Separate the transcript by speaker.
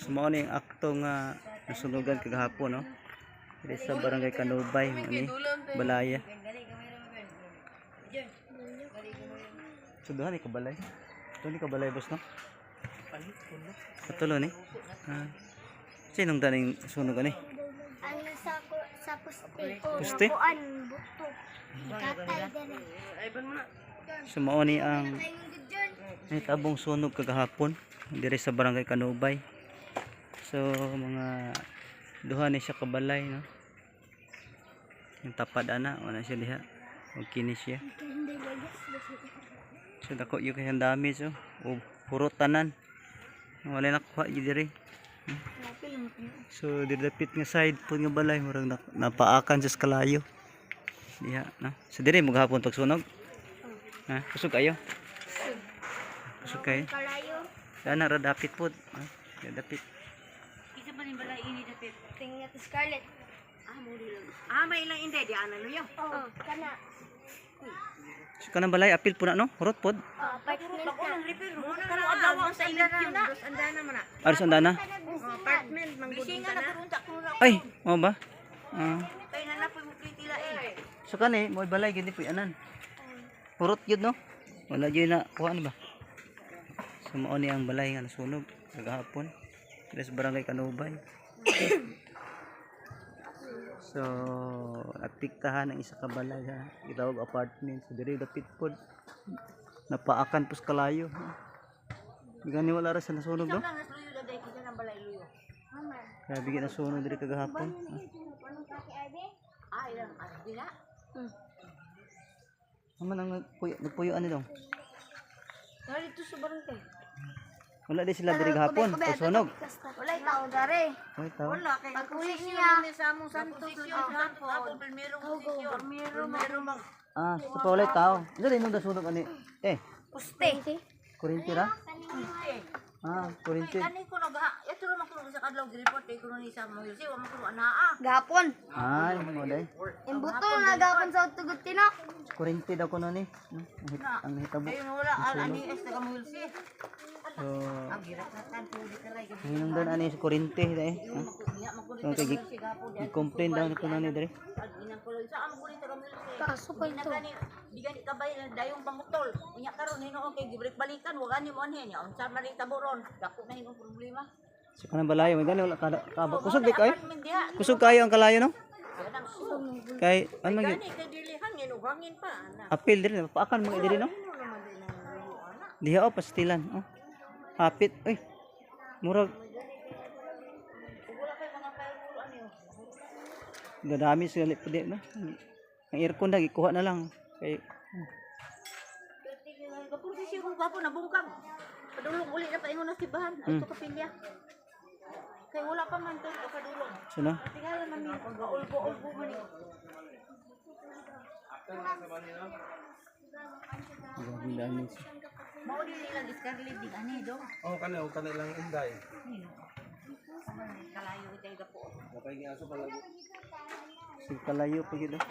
Speaker 1: So mao ni ang akto nga nasunugan kagahapon, no? Diri sa Barangay Kanubay, mao ni Balaya. So duha ni kabalay. Duha ni kabalay, boss, no? Katulo ni. Ah. Sinong daning sunog ani?
Speaker 2: Ano sa poste.
Speaker 1: Poste?
Speaker 2: Kuan buto. Katay dere.
Speaker 1: So mao ni ang tabong sunog kagahapon diri sa Barangay Kanubay. So mga duha ni siya kabalay, no? Yung tapad ana, wala siya diha. Og kini siya. So dako yung kayang damage, oh. O puro tanan. Wala nakuha gyud diri. So diri dapit nga side po nga balay murag napaakan sa kalayo. Diha, no? So diri mo gahapon pagsunog. Ha, kusog kayo. Kusog kayo.
Speaker 2: Kalayo.
Speaker 1: Ana ra dapit pod. Ha, dapit.
Speaker 3: Isa pa rin balay ini dapit.
Speaker 2: Tingnan to Scarlett.
Speaker 3: Ah, mo lang. Ah, may ilang inday di ana luyo.
Speaker 2: Oh, kana.
Speaker 1: So kanang balay apil po na, no? Hurot pod.
Speaker 2: Oh, apartment
Speaker 3: Ako
Speaker 2: na.
Speaker 3: nang repair mo na adlaw ang sa init yun na. Dos andana man na.
Speaker 1: Aris andana.
Speaker 3: Apartment man gud na.
Speaker 1: Ay, mao ba? Ah.
Speaker 3: Kay nanapoy mo kitila eh.
Speaker 1: So kani mo balay gid ni po anan. Hurot gyud, no? Wala gyud na kuha ni ba? So mao ni ang balay nga nasunog kagahapon. Diri sa Barangay Kanubay. So apiktahan ang isa ka balay, ha. Gitawag apartment. So diri dapit pod. Napaakan pos kalayo. Gani wala ra sa nasunog, no?
Speaker 3: Lang nas luyo daday kita nang balay luyo.
Speaker 1: Grabe gyud nasunog diri kagahapon. Ha?
Speaker 3: Ah, ilang ah, di na.
Speaker 1: Aman ang nagpuyo, nagpuyo ani dong.
Speaker 2: Dito sa barangay.
Speaker 1: Wala di sila diri gahapon, pagsunog.
Speaker 2: Walay tao dere.
Speaker 1: Oy, tao.
Speaker 3: Wala kay
Speaker 2: Pag-uwi niya.
Speaker 3: sa among santo sa ako primero posisyon. Primero primero mag
Speaker 1: Ah, sa pa walay tao. Unsa din nung nasunog ani? Eh,
Speaker 2: Poste.
Speaker 1: kuryente ra? Ah, kuryente.
Speaker 3: Kani ko nag ito ra man kuno sa kadlaw gi-report kay kuno ni sa mo si wa man kuno anaa.
Speaker 2: Gapon.
Speaker 1: Ay, mo day.
Speaker 2: Imbuto na gapon sa tugot tino.
Speaker 1: Kuryente daw kuno ni. No? Ang hitabo.
Speaker 3: Kayo wala al ani es taga mo si.
Speaker 1: So,
Speaker 3: Ang girakatan ko di kalay
Speaker 1: hinungdan ani sa kuryente dai. Ha? So, kay gi-complain daw ni kuno ni diri.
Speaker 3: Inang kulo sa amo kuno taga mo si.
Speaker 2: Kaso pa
Speaker 3: Di na gani di gani kabay na dayong pangutol. Unya karon hinuon kay gibalik balikan wa gani mo anhi nya unsa man rin tabo ron. Dako na hinuon problema.
Speaker 1: So kanang balayo may gani wala ka kabak. Kusog di kayo.
Speaker 3: Apartment diha.
Speaker 1: Kusog kayo ang kalayo, no?
Speaker 3: Kanang
Speaker 1: Kay ano gyud?
Speaker 3: gani kay dili hangin ug hangin pa ana.
Speaker 1: Apil diri paakan mga diri, no? Diha oh pastilan oh. Hapit oy. Murag
Speaker 3: Wala kay mga firewall ani oh.
Speaker 1: Dadami sila po di, no? Ang aircon na gikuha na lang kay
Speaker 3: Kapursi kung gwapo na bungkag. Padulong uli na paingon na sibahan. Ay to kapilya. Kay wala pa man to padulong.
Speaker 1: So no.
Speaker 3: Tingala man ni pag-ulbo-ulbo man ni.
Speaker 1: Grabe dami siya.
Speaker 3: Mao di nilang Scarlett di ani do.
Speaker 4: Oh, kana o kana lang inday.
Speaker 3: Kalayo itay gapo.
Speaker 4: Napay gi aso palagi.
Speaker 1: Sige kalayo pa gyud oh.